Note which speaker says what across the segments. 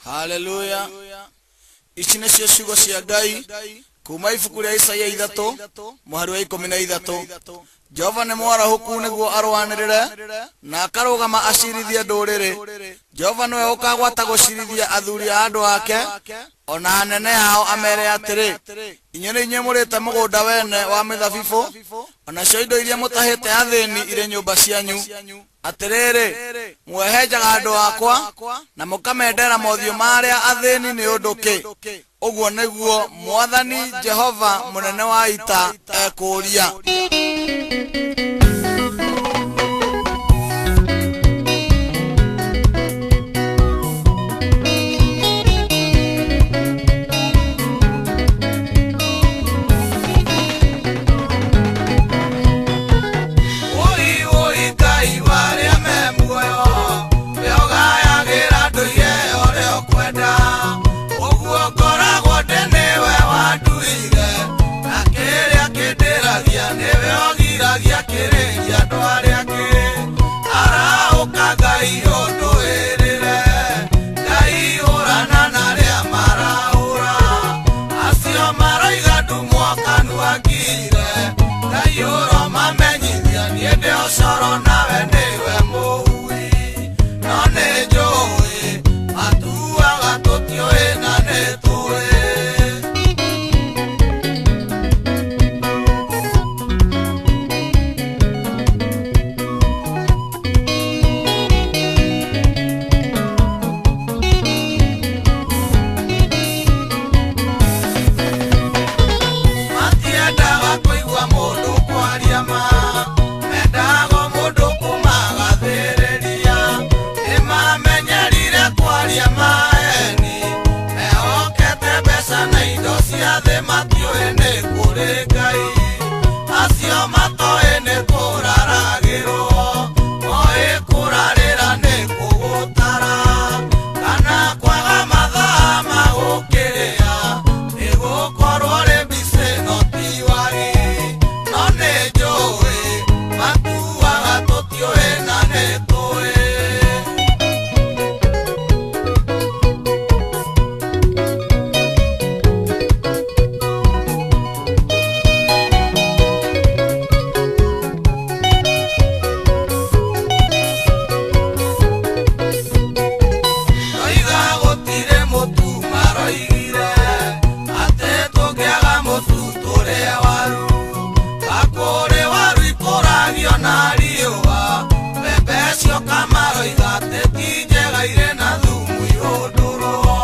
Speaker 1: Haleluya. Ici nĩcio ciugo cia Ngai kuma ibuku rĩa Isaia 3 mũhari wa 13. Jehova nĩ mwarahũku nĩguo arũanĩrĩre na akarũgama acirithie ndũrĩrĩ. Jehova nĩwe ũkagwata gũcirithia athuri a andũ ake ona anene ao, amere atĩrĩ, inyuĩ nĩ inyuĩ mũrĩte mũgũnda wene wa mĩthabibũ, onacio indo iria mũtahĩte athĩni irĩ nyũmba cianyu. Atĩrĩrĩ, mwehenjaga andũ akwa na mũkamendera mothiũ ma arĩa athĩni nĩ ũndũ kĩ? Ũguo nĩguo Mwathani Jehova mũnene wa ita ekũũria.
Speaker 2: Woi woi Ngai wa arĩa me muoyo, we ũgayagĩra ndũire ũrĩa ũkwenda. Ũguo ngoragwo ndĩ nĩwe wanduire, na kĩrĩa kĩndĩragia nĩwe ũgiragia kĩrĩria andũ arĩa angĩ. Arahũka Ngai ũndũĩrĩre, Ngai hũrana na arĩa marahũra. Acio maroiga ndumwo kanua ngire, Ngai ũromamenyithia niĩ ndĩ ũcoro nawe nĩwe mũhui. No nĩ njũĩ matuaga tũtiũĩ na nĩ tũĩ. Matiendaga kũigua mũndũ kwaria ma, mendaga mũndũ kũmagathĩrĩria. Nĩmamenyerire kwaria maeni, mehokete mbeca na indo cia thĩ, matiũĩ nĩ kũrĩ Ngai. Acio matoĩ nĩ kũraragĩrwo, moĩ kũrarĩra nĩ kũgũtara, kana kwaga mathaa ma gũkĩrĩa, nĩ gũkorwo rĩ mbici no ti wari. No nĩ njũĩ matuaga tũtiũĩ na nĩ tũĩ. Roiga gũtirĩ mũtu maroigire, atĩ tũngĩaga mũtu tũrĩe waru. Gakũrĩ waru ikũragio na riũa, mbembe cioka maroiga atĩ ti njega irĩ na thumu ihũndũrwo.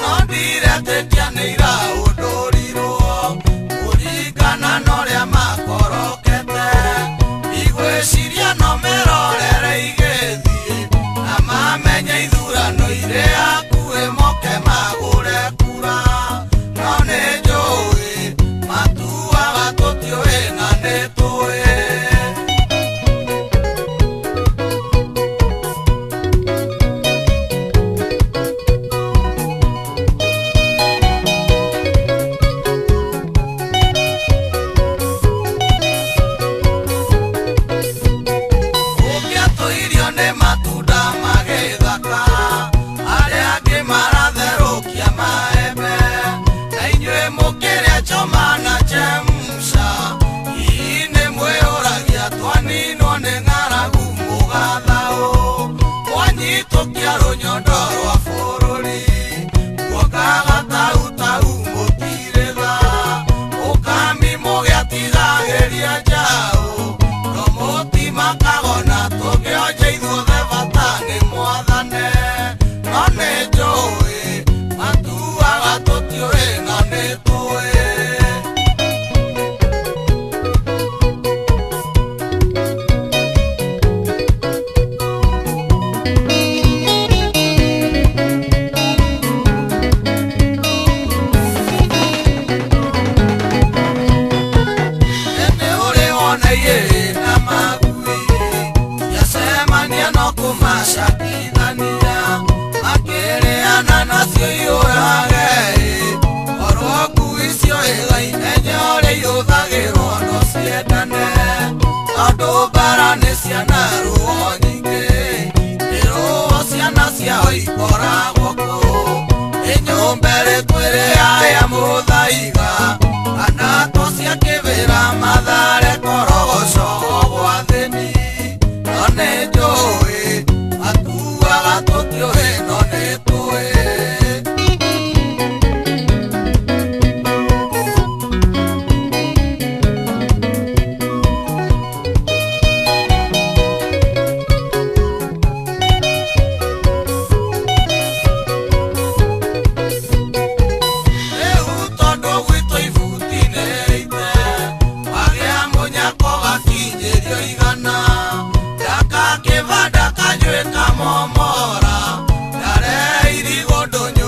Speaker 2: No ndiretĩkia nĩ irahũndũrirwo, kũringana na ũrĩa makorokete. Ndigwĩciria no mĩrorere igĩthiĩ, na mamenye ithurano irĩ hakuhĩ moke magũre kura. No nĩ njũĩ matuaga tũtiũĩ na nĩ tũĩ. Ũngĩatũirio nĩ matunda magĩthaka, arĩa angĩ maratherũkia maembe, na inyuĩ mũkĩrĩa choma na chemsha. Hihi nĩ mwĩyũragia twaninwo nĩ ng'aragu mũgathaũ, mwanyitũkia rũnyondo rwa bũrũri, muongaga tautau mũtirĩtha, ũkami mũgĩatigagĩria njaũ, no mũtimakagona tũngĩonja ithuothe bata nĩ mwathane. No nĩ njũĩ matuaga tũtiũĩ na nĩ tũĩ. Nĩ ũrĩ wona igĩrĩ na magui ciacemania no kũmacakithania, makĩrĩana nacio iũrage. Korwo ngui cioĩgaine ũrĩa ihũthagĩrwo no ciendane, tondũ mbara nĩ ciana ruo nyingĩ, nĩ ruo ciana ciao ikoragwo kũu. Mbere twĩrĩ aya mũthaiga kana tũcia kĩbĩra mathare korogoco gwathĩni no nĩ njũĩ matuaga tũtiũĩ no nĩ tũĩ. Rĩu tondũ gwitũ ibuti nĩ ite wagĩa mũnyako gakinyĩrio igana ndakakĩbanda kanyuĩka momora ndare irigũ ndũnyũ.